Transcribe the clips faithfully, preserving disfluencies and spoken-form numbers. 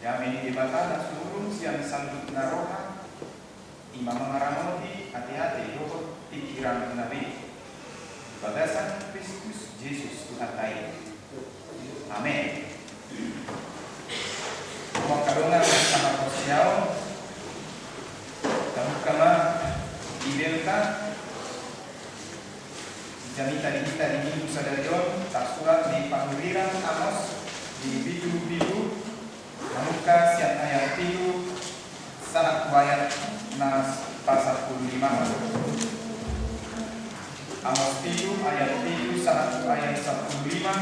Dame ni Debata na sumurung sian saluhut na roha, i ma mangaramoti ateate dohot pingkiranmuna be, di bagasan Kristus Jesus Tuhanta i. Amen. Hamu angka dongan sahaporseaon, tabuka ma Bibelta. Jamita di hita di Minggu sadari on tarsurat di Panuriran Amos di bindu pitu, mamungka sian ayat pitu sahat tu ayat na pasampulu lima. Amos pitu ayat pitu sahat tu ayat sampulu lima.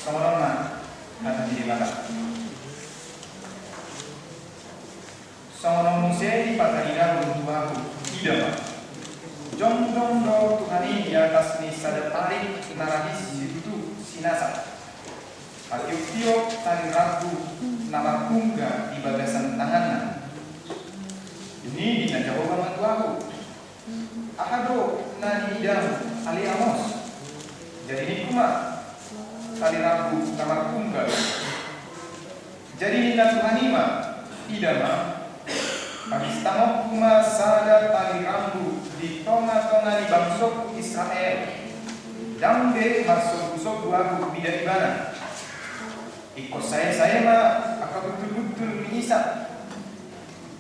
Songon on ma hata ni Debata. Songon on muse dipatarida Tuhan tu ahu, ida ma, jongjong do Tuhan i di atas ni sada parik na ra di situtu sinasa. Patioptiop tali rambu na marpungga di bagasan tanganna. Dung i ninna Jahowa ma tu ahu: Aha do na niidamu, ale Amos? Jadi ningku ma: Tali rambu na marpungga do. Jadi ninna Tuhan i ma: Ida ma, pabistangonku ma sada tali rambu di tongatonga ni bangsongku Israel. Ndang be marsombusobu ahu mida ibana. Ingkon saesae ma angka buntulbuntul ni Isak,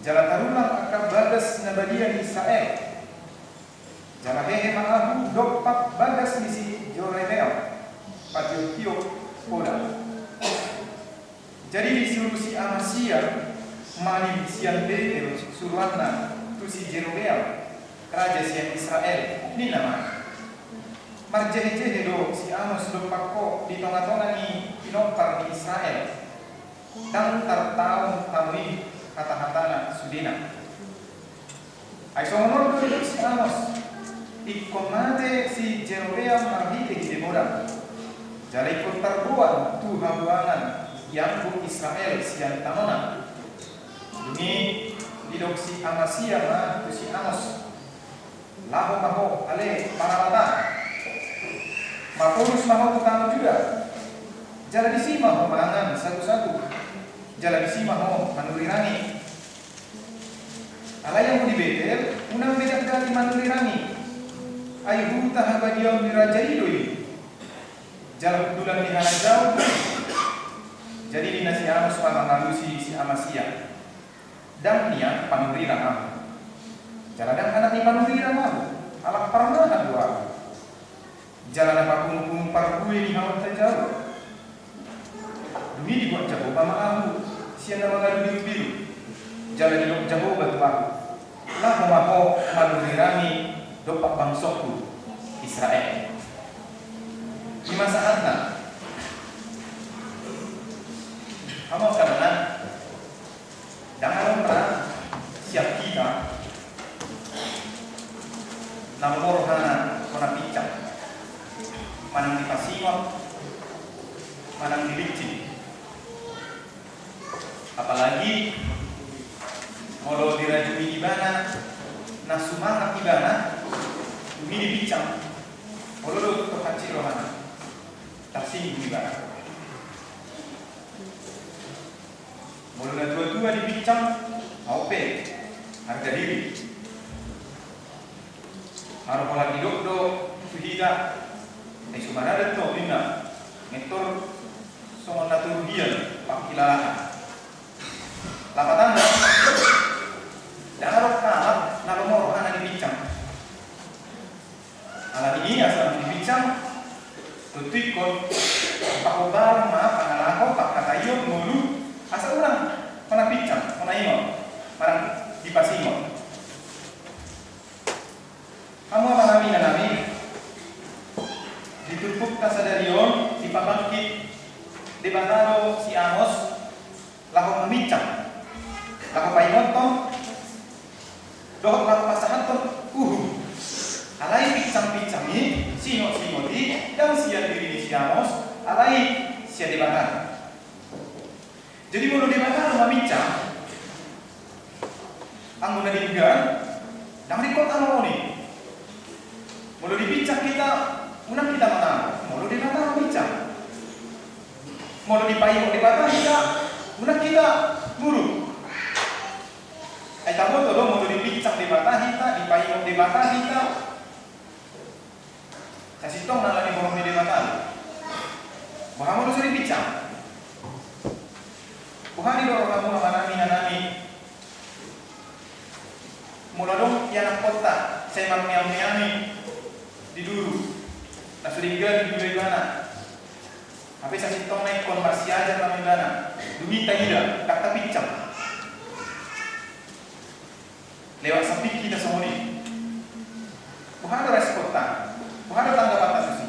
jala tarulang angka bagas na badia ni Israel. Jala hehe ma ahu dompak bagas ni si Jerobeam, patioptiop poda. Jadi disuru si Amasia malim sian Betel suruanna tu si Jerobeam, raja sian Israel, ninna ma: Marjehejehe do si Amos dompak ho di tongatonga ni pinompar ni Israel. Ndang tartaon hamu i hatahatana sudena. Ai songon on do didok si Amos: Ingkon mate si Jerobeam marhitehite modam, jala ingkon tarboan tu habuangan ianggo Israel sian tanona. Dung i didok si Amasia ma tu si Amos: Laho ma ho, ale, pangalata. Maporus ma ho tu tano Juda. Jala disi ma ho mangan sagusagu. Jala disi ma ho manurirangi. Alai anggo di Betel, unang be dakdanak manurirangi. Ai huta habadiaon ni raja i do i. Jala hundulan ni harajaon. Jadi ninna si Amos ma mangalusi si Amasia: Ndang nian panurirang ahu. Jala ndang anak ni panurirang ahu, halak parmahan do ahu. Jala na papungupungu parbue ni haonta Jahowa. Dung i dibuat Jahowa ma ahu sian na mangalu birubiru. Jala didok Jahowa tu ahu: Laho ma ho manurirangi dompak bangsongku Israel. I ma sahatna. Hamu angka dongan, ndang adong ra sian hita na lomo rohana hona pincang, manang dipasingot, manang dilincin. Apalagi molo dirajumi ibana na sumangat ibana, dung i dipincang, molo do tohap si rohana, tarsinggung ibana. Molo natuatua dipincang, maope harga diri. Harus pola didok do tu hita, ai so maradat do ninna, mentor songon na toru hian pangkilalaan. Lapatanna, ndang adong halak na lomo rohana dipincang. Alani i asa dipincang, tontu ingkon pahombar ma pangalaho, pangkataion, ngolu, asa unang hona pincang, hona ingot, manang dipasingot. Hamu amanami inanami, di turpukta sadari on dipabangkit Debata do si Amos laho mamincang, laho paingothon, dohot laho pasahathon uhum. Alai pincangpincang i, singotsingot i, ndang sian diri ni si Amos, alai sian Debata. Jadi molo Debata do mamincang, anggo na denggan, ndang ringkot aloon i. Molo dipincang hita, unang hita mangalo, molo Debata mamincang. Molo dipaingot Debata hita, Unang hita muruk. Ai taboto do molo dipinsang Debata hita, dipaingot Debata hita. Sasintongna ala ni holong ni Debata. Boha molo so dipinsang? Boha do rohamu amanami, inanami? Molo adong ianakhonta sai marmeam-meami di duru, na so denggan di duru ibana. Hape sasintongna ingkon marsiajar ma ibana. Dung i taida, ndang tapinsang. Lewat sambing hita songon i. Boha do responta? Boha do tanggapanta tusi?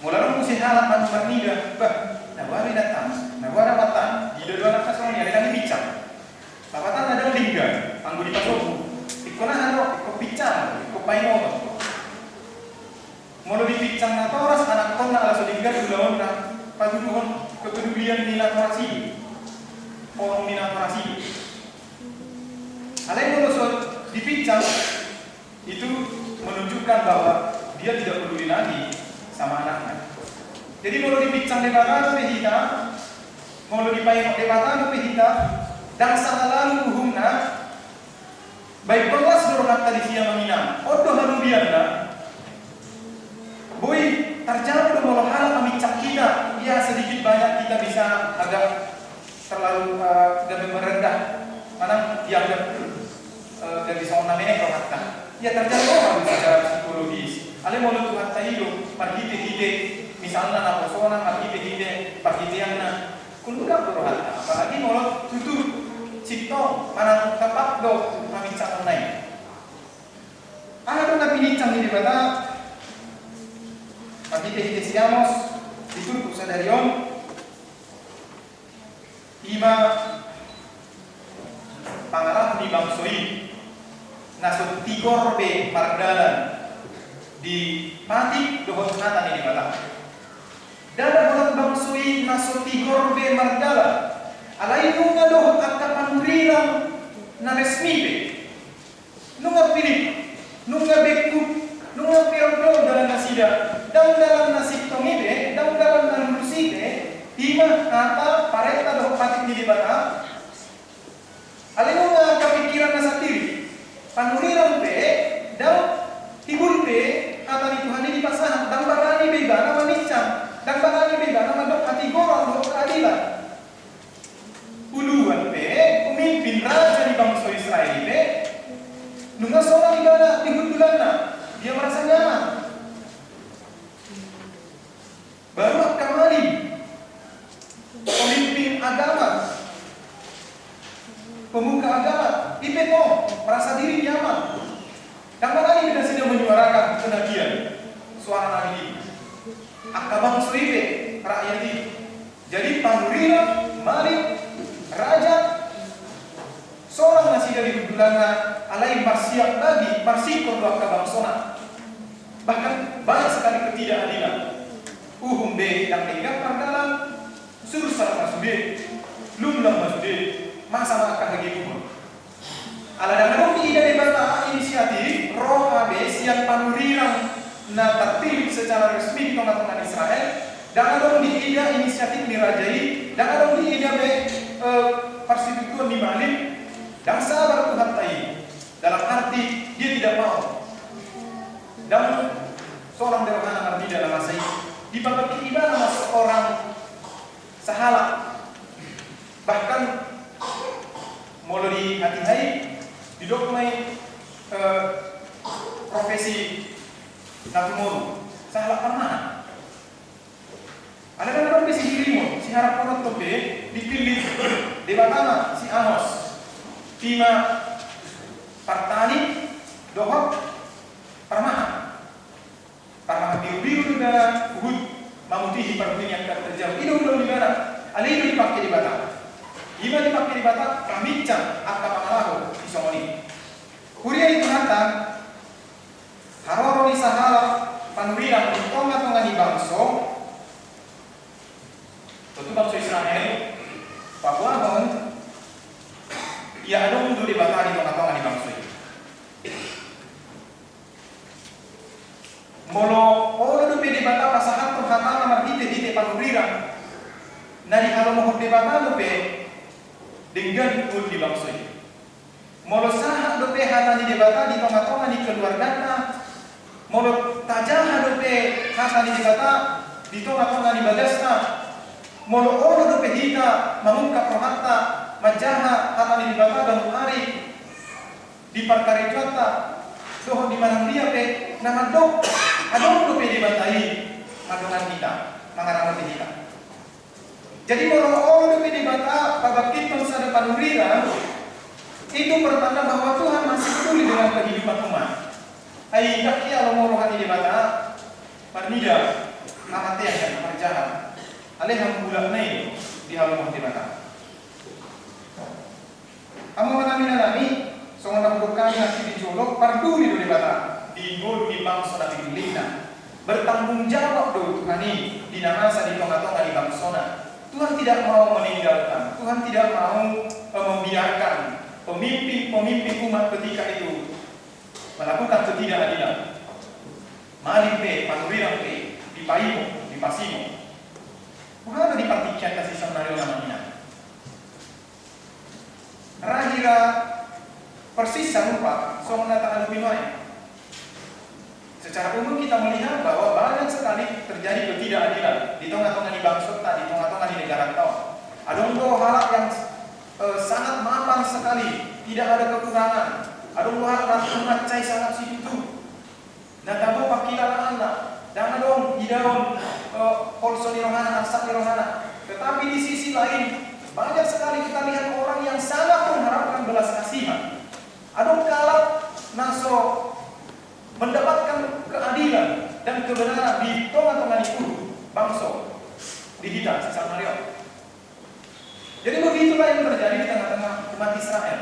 Molo adong muse halak manang marnida, bah, na boha do inanta, na boha do amanta, diida do anakna songon i, alai ndang dipinsang. Lapatanna ndang denggan, anggo dipasobu. Ingkon aha do, ingkon pinsangan, ingkon paingoton. Molo dipinsang natoras anakhonna ala so denggan ulaonna, patuduhon kepedulian ni natoras i. Holong ni natoras i. Alai molo so dipinsang, itu menunjukkan bahwa dia tidak peduli lagi sama anaknya. Jadi molo dipinsang Debata dope hita, molo dipaingot Debata dope hita, ndang sanga lalu uhumna, baen las do rohanta di sian amang inang. On do halubianna. Boi tarjalo do molo halak maminsang hita, ya sedikit banyak kita bisa agak terlalu, eh, gabe merendah. Manang dianggap, eh, gabe songon na menek rohanta. Ya tarjalo do hal secara psikologis. Alai molo Tuhanta i do, marhite-hite, misalna naposona, marhite-hite parhiteanna. Kundang do rohanta, apalagi molo tutu sintong manang tepat do paminsanganna i. Aha do na pininsang ni Debata marhite-hite si Amos di turpuk sadari on? Ima pangalaho ni bangso i na so tigor be mardalan di patik dohot hata ni Debata. Ndada holan bangso i na so tigor be mardalan, alai nunga dohot angka panurirang na resmi be. Nunga pilih, nunga bengkuk, nunga peol-peol dalan nasida, ndang dalan na sintong i be, ndang dalan na lurus i be, ima hata parenta dohot patik ni Debata. Alai nunga angka pingkiranna sandiri. Panurirang pe, ndang timbul be hata ni Tuhan i dipasahat, ndang barani be ibana maninsang, ndang barani be ibana mandok hatigoran dohot keadilan. Uluan pe, pemimpin raja ni bangso Israel i pe, nunga sonang ibana di hundulanna, dia merasa nyaman. Baru angka malim, pemimpin agama, pemuka agama, i pe tong merasa diri nyaman. Ndang barani be nasida menyuarakan kenabian, suara nabi i. Angka bangso i pe, rakyat i. Jadi panurirang, malim, raja, sonang nasida di hundulanna, alai marsiap bagi, marsingkor do angka bangsona. Bahkan banyak sekali ketidakadilan. Uhum be ndang denggan mardalan, sursat ma sude, lumlam ma sude, masa ma angka hagibuhon. Ala ndang adong diida Debata inisiatif, roha be sian panurirang na terpilih secara resmi di tonga-tonga ni Israel, ndang adong diida inisiatif ni raja i, ndang adong diida be, eh, parsitutuon ni malim, ndang sabar Tuhanta i. Dalam arti dia tidak mau. Ndang sonang be rohana marnida na masa i. Dipangkatki ibana ma seorang sahalak. Bahkan molo di hatiha i didok ma i, eh, profesi na tumoru, sahalak parmahan. Alana ndang adong be sihirimonhon, siharaphononhon be, dipillit Debata ma si Amos. Ima partani dohot parmahan. Parmahan birubiru do ibana, huhut mamutihi parbuhi ni angka terjang. I do ulaon ni ibana, alai i do dipake Debata. Ima dipake Debata paminsang angka pangalaho i songon i. Huria ni Tuhanta, haroro ni sahalak panurirang di tonga-tonga ni bangso, tontu bangso Israel, paboahon ia adong do Debata di tonga-tonga ni bangso i. Molo olo dope Debata pasahathon hatana marhite-hite panurirang, na dihalomohon Debata dope denggan ngolu ni bangso i. Molo sahat dope hata ni Debata di tongatonga ni keluarganta, molo tajaha dope hata ni Debata di tongatonga ni bagasta, molo olo dope hita mangungkap rohanta manjaha hata ni Debata ganup ari di parkarejoanta dohot di manang dia pe, na mandok adong dope Debata i mandongani hita, mangaramoti hita. Jadi molo olo dope Debata pabangkithon sada panurirang, itu pertanda bahwa Tuhan masih peduli dengan kehidupan umat. Ai ndang hialo molo hata ni Debata, marnida hamatean, marjaha. Alai hambulatna i do dihalomohon Debata. Amang nami, inang nami, songon na hudok hami nangkin di jolo, parduli do Debata di ngolu ni bangso na pinillitna. Bertanggung jawab do Tuhan i di na masa di tongatonga ni bangsona. Tuhan tidak mau meninggalkan, Tuhan tidak mau, eh, membiarkan pemimpin-pemimpin umat ketika itu melakukan ketidakadilan. Malim pe, panurirang pe, dipaimo, dipasimo. Boha do di partingkian na sisaonari on, amang inang? Ra hira persis sarupa songon na tahalupi nuaeng. Secara umum kita melihat bahwa banyak sekali terjadi ketidakadilan di tongatonga ni bangsonta, di tongatonga ni negaranta on. Adong do halak yang, eh, sangat mapan sekali, tidak ada kekurangan. Adong do halak na mansai sangat situtu. Na tabo pangkilalaanna, ndang adong idaon, eh, holso ni rohana, arsak ni rohana. Tetapi di sisi lain, banyak sekali kita lihat orang yang sangat mengharapkan belas kasihan. Adong halak na so mendapatkan keadilan dan kebenaran di tongatonga ni ngolu bangso di hita sisaonari on. Jadi begitulah yang terjadi di tengah-tengah umat Israel.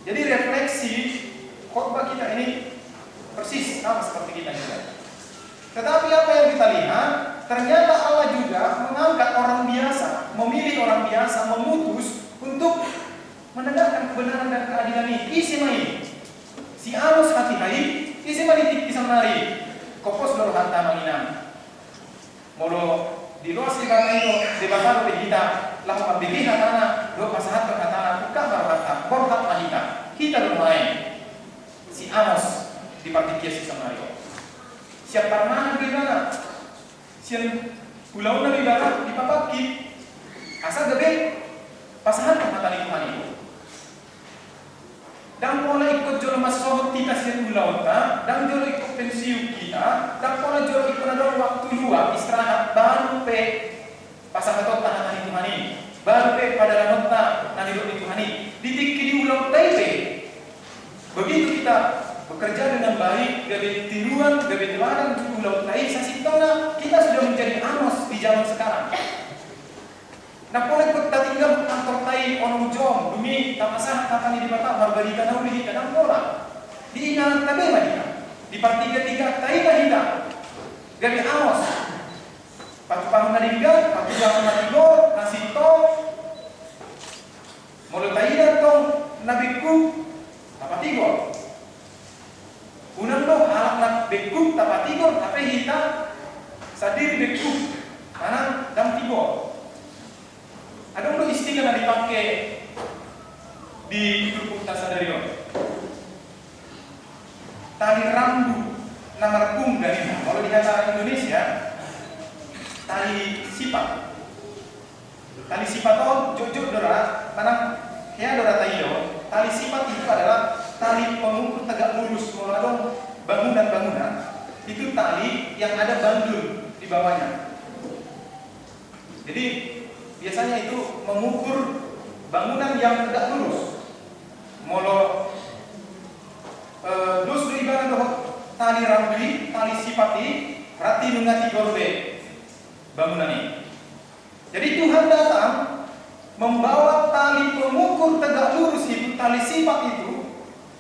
Jadi refleksi khotbah kita ini persis sama seperti kita juga. Tetapi apa yang kita lihat, ternyata Allah juga mengangkat orang biasa, memilih orang biasa, memutus untuk menegakkan kebenaran dan keadilan ini. Ise ma i? Si Amos hatiha i. Ise ma di tingki saonari? Hophos do rohanta, amang inang. Molo diloas Debata i do, Debata dope hita laho mambege hatana dohot pasahathon hatana, ungkap ma rohanta, borhat ma hita. Hita do nuaeng si Amos di partingkian sisaonari on. Sian parmahan do ibana, sian ulaonna do ibana dipabangkit asa gabe pasahathon hata ni Tuhan i. Ndang pola ingkon jolo mansohot hita sian ulaonta, ndang jolo ingkon pensiun hita, ndang pola jolo ingkon adong waktu luang istirahat, baru pe pasahatonta hata ni Tuhan i, baru pe padalanonta na nidok ni Tuhan i. Di tingki di ulaonta i pe, begitu kita bekerja dengan baik, gabe tiruan, gabe teladan di ulaonta i, sasintongna kita sudah menjadi Amos di zaman sekarang. Ndang pola ingkon tatinggal kantorta i onom jom, dung i tapasahat hata ni Debata, marbarita na uli hita, ndang pola. Di ingananta be ma hita, di partigatigaanta i ma hita gabe Amos. Patupahon na denggan, patupahon na tigor, na sintong. Molo taida tong na bengkuk, tapatigor. Unang do halak na bengkuk tapatigor, hape hita sandiri bengkuk, manang ndang tigor. Adong do istilah na dipake di turpukta sadari on, tali rambu na marpunggan. Molo di hata Indonesia, tali sipat. Tali sipat on jotjot do ra, manang hea do ra taida on. Tali sipat itu adalah tali pengukur tegak lurus. Molo adong bangunan-bangunan, itu tali yang ada bandul di bawahnya. Jadi biasanya itu mengukur bangunan yang tegak lurus. Molo, eh, dos do ibana dohot tali rambu i, tali sipat i, berarti nunga tigor be bangunan i. Jadi Tuhan datang membawa tali pengukur tegak lurus itu, tali sipat itu,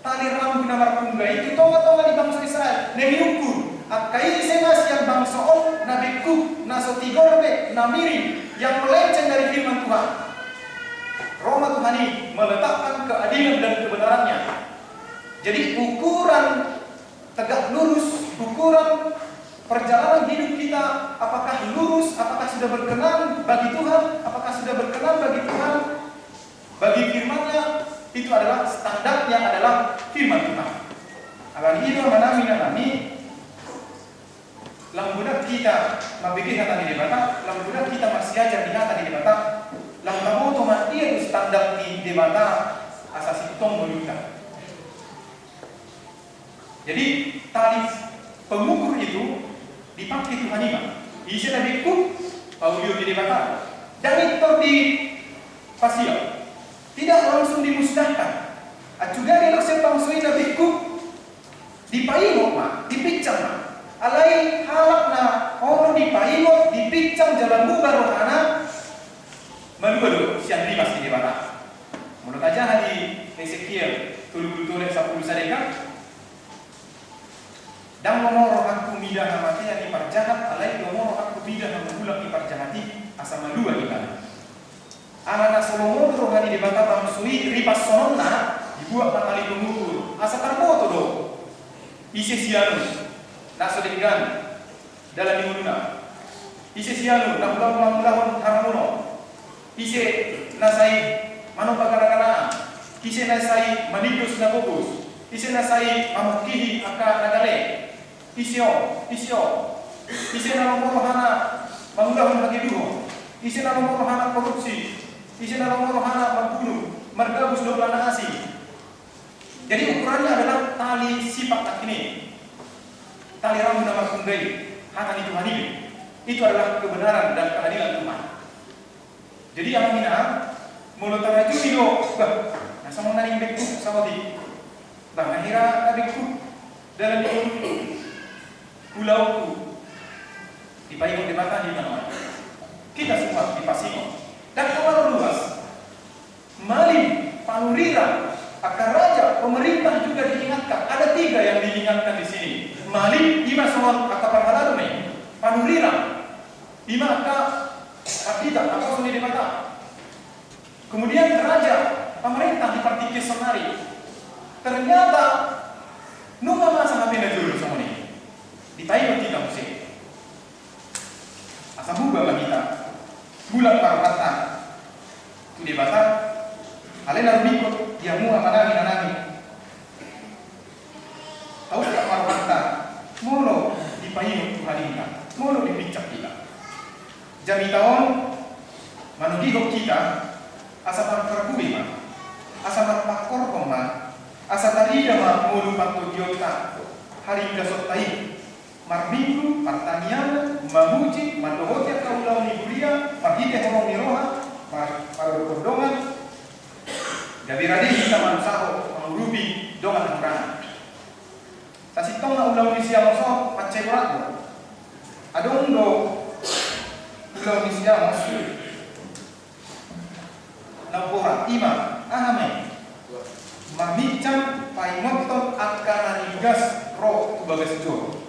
tali rambu na marpunggan i tu tongatonga ni bangso Israel, na niukur angka ise ma sian bangso on na bengkuk, na so tigor be, na miring, yang melenceng dari firman Tuhan. Ro ma Tuhan i meletakkan keadilan dan kebenarannya. Jadi ukuran tegak lurus, ukuran perjalanan hidup kita, apakah lurus, apakah sudah berkenan bagi Tuhan, apakah sudah berkenan bagi Tuhan, Itu adalah standarnya adalah firman Tuhan. Alani i do, amang inang nami, lam godang hita mambege hata ni Debata, lam godang hita marsiajar di hata ni Debata, lam taboto ma ia do standar ni Debata asa sintong ngolunta. Jadi, tali pengukur itu dipakai Tuhan i ma. Ise na bengkuk, paulihon ni Debata. Ndang pintor dipasial. Tidak langsung dimusnahkan. Ancuga didok sian bangso i na bengkuk, dipaingot ma, dipinsang ma. Alai halak na olo dipaingot, dipinsang jala muba rohana, malua do sian rimas ni Debata. Molo tajaha di Hesekiel tolu pulu tolu ayat sampulu sada kan, ndang lomo rohangku mida hamatean ni parjahat, alai lomo rohangku mida hamangulak ni parjahat i, asa malua ibana. Alana so lomo do roha ni Debata bangso i ripashononna, dibuat ma tali pengukur asa tarboto do ise sianu na so denggan dalan ni ngoluna. Ise sianu na ulaon mangulahon haramunon. Ise na sai manomba ganaganaan. Ise na sai manindo sinagogos. Ise na sai mamungkihi angka na gale. Ise on, ise on. Ise na lomo rohana mangulahon hageduhon. Ise na lomo rohana korupsi. Ise na lomo rohana mambunu, margabus dohot na asing. Jadi ukurannya adalah tali sifat nangkin i. Tali rambu na marpungga i, hata ni Tuhan i. Itu adalah kebenaran dan keadilan Tuhan. Jadi amang inang, molo tarajumi do, bah, na songon na naeng bengkuk saotik. Bah, na hira na bengkuk dalan ni ulaonku. Dipaingot Debata di tano i. Kita semua dipasingot. Dan kalau luas, malim, panurirang, angka raja, pemerintah juga diingatkan. Ada tiga yang diingatkan di sini. Malim, i ma songon angka parhalado ma i. Panurirang, i ma angka pandita, angka naposo ni Debata. Kemudian raja, pemerintah di partingkian saonari. Ternyata nunga masa hape na jolo songon i. Dipaingot hita muse. Asa muba ma hita, mulak ma rohanta tu Debata. Alai na rumingkot di hamu amang nami, inang nami, taungkap ma rohanta molo dipaingot Tuhan i hita, molo dipinsang hita. Jamita on manogihon hita asa marparbue ma, asa marpangkorhon ma, asa tarida ma ngolu panggogionta, haringgasonta i. Marminggu, martangiang, mamuji, mandohoti angka ulaon ni huria, marhite holong ni roha, mar-, mardokhon dongan, gabe rade hita manusaho, mangurupi dongan na hurang. Sasintongna ulaon ni si Amos on, mansai borat do. Adong do ulaon ni si Amos na borat, i ma, aha ma i? Maminsang paingothon angka na ringgas ro tu bagas joro.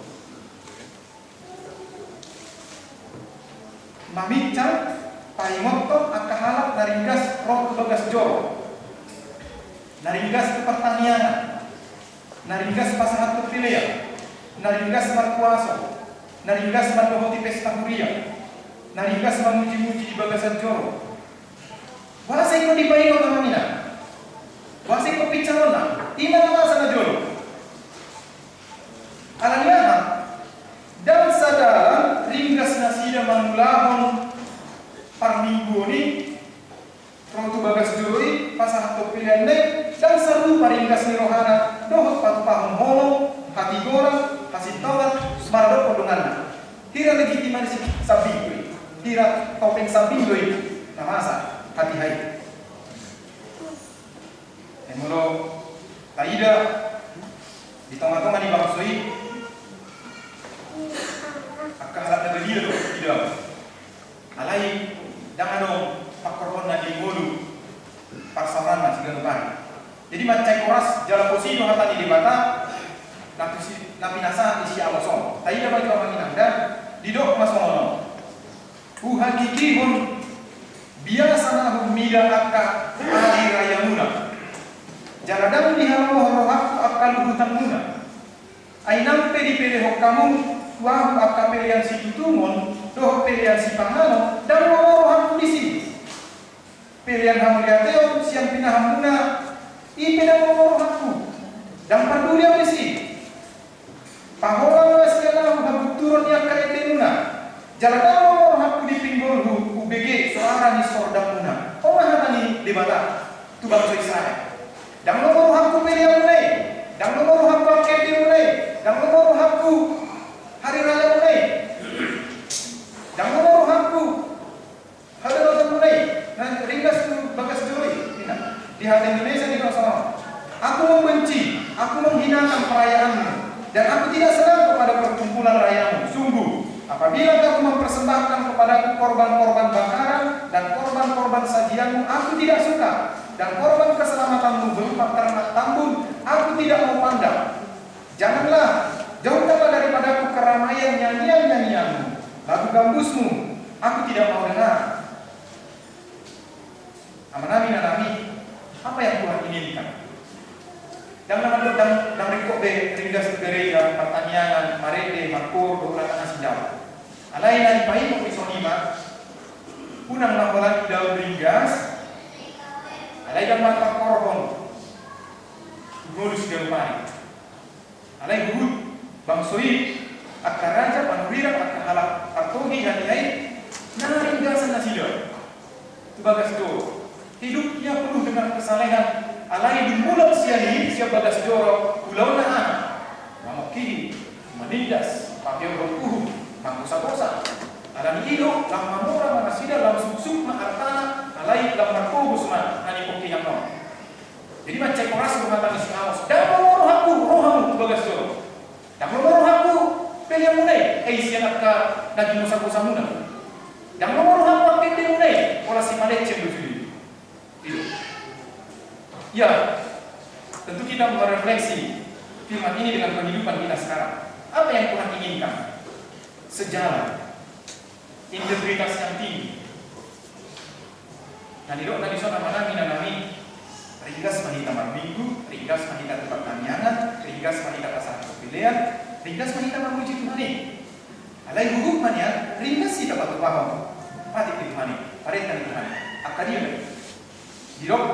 Maminsang paingothon angka halak na ringgas ro tu bagas joro. Na ringgas tu partangiangan. Na ringgas pasahathon pelean, na ringgas marpuaso, na ringgas mandohoti pesta huria, na ringgas mamujimuji di bagasan joro. Boasa ingkon dipaingot amang inang? Boasa ingkon pinsangon na? I ma na masa na jolo. Alani aha? Ndang sadalan ringgas nasida mangulahon parmingguon i, ro tu bagas joro i, pasahathon pelean na i, ndang sarupa ringgas ni rohana dohot patupahon holong, hatigoran, hasintongan maradophon donganna. Hira legitimasi sambing do i, hira topeng sambing do i na masa hatiha i. Ai molo taida di tongatonga ni bangso i, angka halak na badia do taida. Alai ndang adong pangkorhonna di ngolu parsaoranna siganup ari. Jadi mansai horas jala posi do hata ni Debata na pinasahat ni si Amos on. Taida ma jo amang inang, didok ma songon on. Huhagigihon biasa nahum mida angka ari rayamuna. Jala ndang dihalomohon rohangku angka luhutanmuna. Ai nang pe dipelehon hamu tu ahu angka pelean situtungon dohot pelean sipanganon, ndang lomo rohangku disi. Pelean hamauliateon sian pinahanmuna I pe ndang lomo rohangku, ndang parduli au disi. Paholang ma sian ahu hagunturon ni angka endemuna. Jala ndang lomo rohangku di pinggolhu umbege soara ni sordangmuna. On ma hata ni Debata tu bangso Israel. Ndang lomo rohangku peleanmuna i, ndang lomo rohangku angka endemuna i, ndang lomo rohangku hari rayamuna i, ndang lomo rohangku hadarotamuna i, na ringgas tu bagas joro i, ninna. Di hata Indonesia didok songon on: Aku membenci, aku menghinakan perayaanmu, dan aku tidak senang kepada perkumpulan rayamu. Sungguh, apabila kamu mempersembahkan kepadaku korban-korban bakaran dan korban-korban sajianmu, aku tidak suka, dan korban keselamatanmu berupa ternak tambun, aku tidak mau pandang. Janganlah, jauhkanlah daripadaku keramaian nyanyian-nyanyianmu, lagu gambusmu, aku tidak mau dengar. Amanami, inanami, apa yang Tuhan inginkan? Ndang na mandok, ndang, ndang ringkot be ringgas tu gereja, martangiangan, marende, markoor dohot na sidaon. Alai na dipaingot dison i ma, unang ma holan idaon ringgas, alai ndang marpangkorhon tu ngolu siganup ari. Alai huhut bangso i, angka raja panurirang, angka halak partogi hatiha i, na ringgasan nasida tu bagas joro. Hidupnya penuh dengan kesalehan, alai dung mulak sian i, sian bagas joro, ulaonna aha? Mamongkihi, manindas, papeophon uhum, manggosagosa. Alani i do lam mamora ma nasida, lam suksuk ma artana, alai lam marpogos ma na nipongkihanna on. Jadi mansai horas do hata ni si Amos: Ndang lomo rohangku, rohamu tu bagas joro. Ndang lomo rohangku peleanmuna i, ai sian angka na ginosagosamuna. Ndang lomo rohangku angka endemuna i, holan sipalenceng do sude. Itu. Ya, tentu kita merefleksi firman ini dengan kehidupan kita sekarang. Apa yang Tuhan inginkan? Sejalan. Integritas yang tinggi. Na nidokna dison, amanami, inanami, ringgas ma hita marminggu, ringgas ma hita tu partangiangan, ringgas ma hita pasahat pelean, ringgas ma hita mamuji Tuhan i. Alai huhut ma nian ringgas hita patupahon patik ni Tuhan i, parenta ni Tuhan i. Angka dia ma i? Didok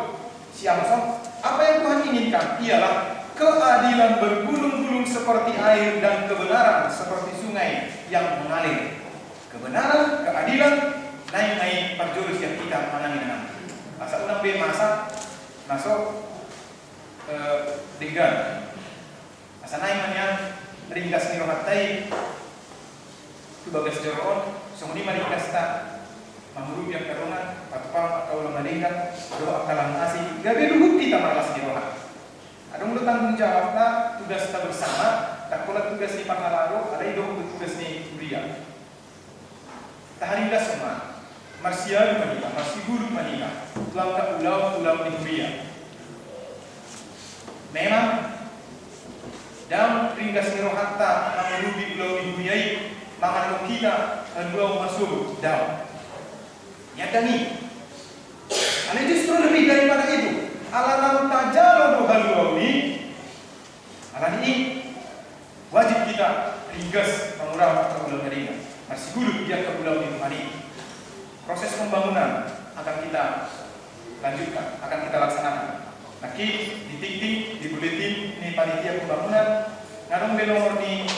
si Amos on: Apa yang Tuhan inginkan ialah keadilan bergulung-gulung seperti air dan kebenaran seperti sungai yang mengalir. Kebenaran, keadilan, naeng ma i parjolo sian hita, amanami, inanami. Asa unang be masa na so, eh, denggan. Asa naeng ma nian ringgas ni rohanta i tu bagas joro on, songon i ma ringgasta mangurupi angka dongan, patupahon angka ulaon na denggan dohot angka las ni asi, gabe luhut hita marlas ni roha. Adong do tanggung jawabna, tugasta bersama, ndang holan tugas ni pangala do, alai dohot do tugas ni huria. Taharinggas ma, marsialu ma hita, marsigulung ma hita tu angka ulaon, ulaon ni huria. Memang ndang ringgas ni rohanta mangurupi ulaon ni huria i, mangan hita haluaon marsogot, ndang. Nyata ni. Alai justru lebih daripada itu, ala naung tajalo do haluaon i, alani i wajib hita ringgas mangulahon angka ulaon na denggan, marsigulung di angka ulaon ni Tuhan i. Proses pembangunan akan kita lanjutkan, akan kita laksanakan. Nangkin di tingting, di buletin ni panitia pembangunan, nga adong be nomor ni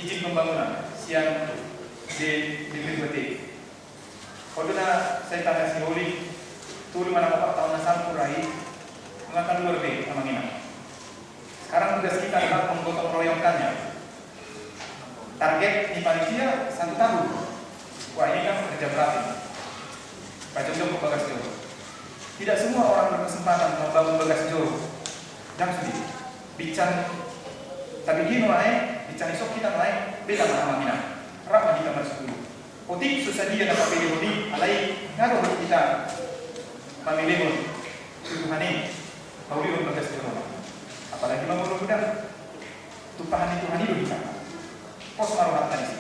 izin pembangunan sian D P dua T. Ho do na sai tanda si Holik, tolu manang opat taon na salpu ra i, nunga kaluar be, amang inang. Sekarang tugas kita adalah menggotong royongkannya. Target ni panitia satu tahun. Wah, ini kan kerja berat ini. Pajongjong bagas joro. Tidak semua orang berkesempatan membangun bagas joro. Ndang sude. Bincan tabege nuaeng, bincan isok hita nuaeng, beta ma, amang inang. Rap ma hita marsigulung. Otik so sadia na papelehon i, alai nga dohot hita mamelehon tu Tuhan i, paulihon bagas joro. Apalagi mangolu godang. Tumpahan ni Tuhan i do hita. Pos ma rohanta disi.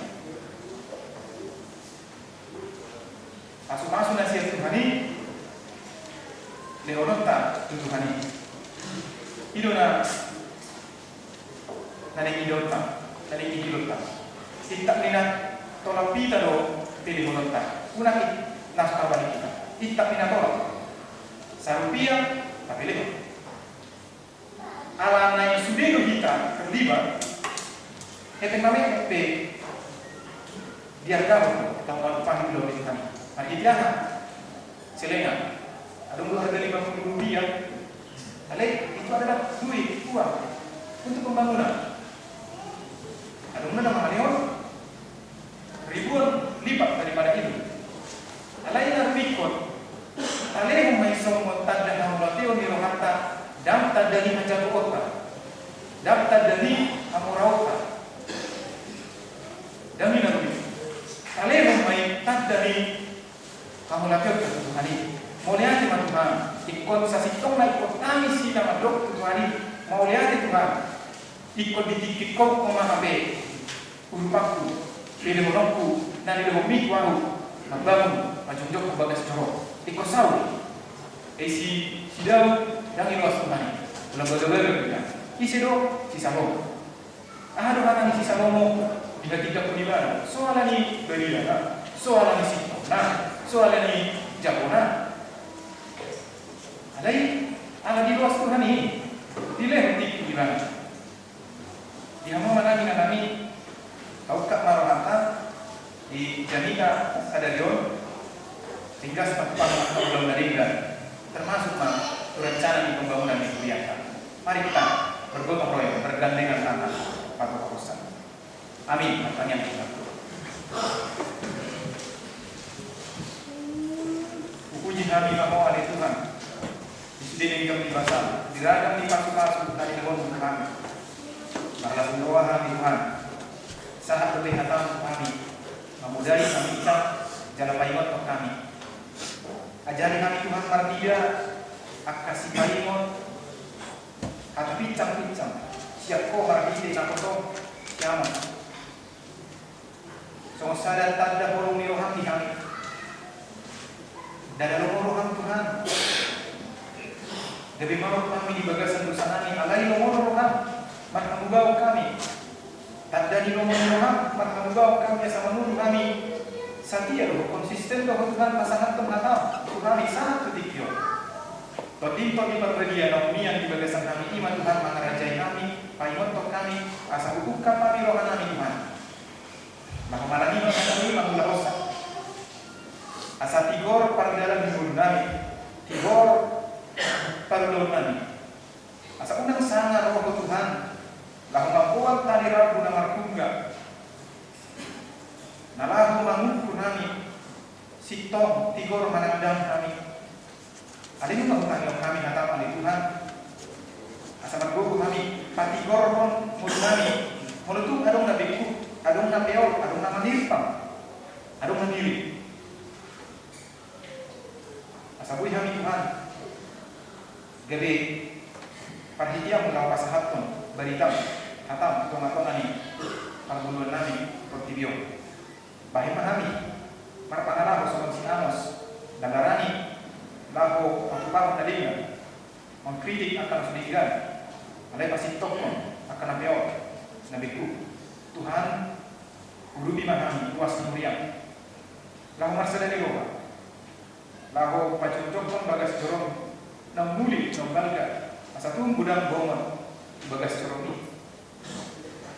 Pasupasu na sian Tuhan i, lehononta tu Tuhan i. I do na naeng idaonta, naeng ihilonta. Intap ni na tolap hita do pelehononta. Unang i na so tarbalik hita. Intap ni na tolap. Sarupiah tapelehon. Ala naeng sude do hita terlibat, hepeng na menek pe diargahon do, tanggal pagi do hita. Marhite aha? Selengan. Adong do harga lima puluh rupiah. Alai itu adalah duit, uang untuk pembangunan. Adong na mangalehon ribuan lipat daripada itu. Alai na rumingkot, talehon ma i songon tanda hamauliateon ni rohanta, ndang tanda ni hajagoonta, ndang tanda ni hamoraonta. Ndang i na rumingkot. Talehon ma i tanda ni hamauliateonta tu Tuhan i. Mauliate ma Tuhan, ingkon sasintongna ingkon hami sila mandok tu Tuhan i. Mauliate Tuhan, ingkon ditingkingkon Ho ma hape urupanku, pelehononku na nilehonMi tu ahu, mambangun, pajongjong bagas joro. Ingkon saut. Ai si, si Daud, ndang iloas Tuhan i. Lam bagabaga do. Ise do? Si Salomo. Aha do hata ni si Salomo? Di hata ni Salomo, so ala ni baliana, so ala ni sintongna, so ala ni jagona. Alai, ala diloas Tuhan i, dilehon tingki ibana. Di hamu ma nami na nami, taungkap ma rohanta di jamita sadari on, ringgas ma tu pangula na denggan, termasuk ma tu rencana ni pembangunan ni kurianta. Mari kita bergotong royong, bergandengan tangan, patupahosa. Amin. Martangiang ma hita. Hupuji hami ma Ho ale Tuhan, di sude denggan ni basaM, di ragam ni pasupasu na nilehonMu tu hami. Marlas ni roha hami Tuhan, sahat dope hataM tu hami, mamodai, maminsang, jala paingothon hami. Ajari hami Tuhan marnida angka sipaingot, hata pinsangpinsang sian Ho marhite na hotop sian Ho. Songon sada tanda holong ni rohaM di hami. Ndada lomo rohaM Tuhan. Gabe maol hami di bagasan dosa nami, alai lomo rohaM marhamubaon hami. Tanda ni lomo ni rohaM marhamubaon hami asa mangolu hami satia dohot konsisten do Ho Tuhan pasahathon hataM tu hami sahat tu tingki on. Tondintondi parbadia na ummian di bagasan hami i ma Tuhan mangarajai hami, paingothon hami, asa huungkap hami roha nami Tuhan. Laho malangi ma hami mangulahonsa. Asa tigor pardalan ni ngolu nami, tigor parulaon nami. Asa unang sanga roha Ho Tuhan, laho mamboan tali rambu na marhungga. Na laho mangukur hami, sintong tigor manangdang hami. Alai nunga hutangihon hami hataM ale Tuhan. Asa margogo hami, patigorhon ngolu nami. Molo tung adong na bengkuk, adong na peol, adong na manirpang, adong na miring. Asa boi hami Tuhan gabe parhiteanMu laho pasahathon baritaM, hataM tu tongatonga ni parngoluan nami portibi on. Bahen ma hami marpangalaho songon si Amos, na barani laho patupahon na denggan, mangkritik angka na so denggan, alai pasintongkon angka na peol, na bengkuk. Tuhan, urupi ma hami ruas ni huriaM laho marsada ni roha, laho pajongjongkon bagas joroM na umuli, na umbalga, asa tung godang bongot bagas joroM i.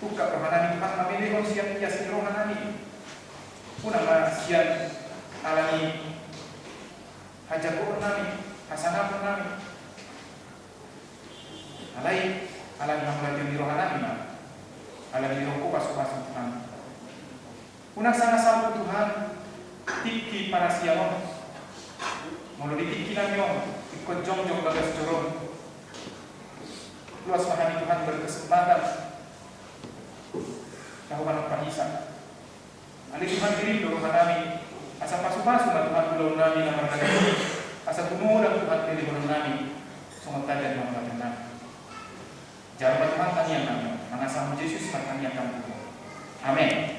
Ungkap roha nami Tuhan, mamelehon sian ias ni roha nami. Unang ma sian ala ni hajagoon nami, hasangapon nami. Alai ala ni hamauliateon ni roha nami ma. Ala ni rohaM pasupasu Tuhan. Unang sanga salpu Tuhan tingki parasian on. Molo di tingki nami on ingkon jongjong bagas joroM, luas ma hami Tuhan berkesempatan laho manang pahisa. Ale Tuhan, dirim do roha nami, asa pasupasu ma Tuhan ulaon nami na marragam i, asa tumodang Tuhan pelehonon nami songon tanda ni hamauliateon nami. Jalo ma Tuhan tangiang nami on, mangasahon Jesus martangiang hami tu Ho. Amen.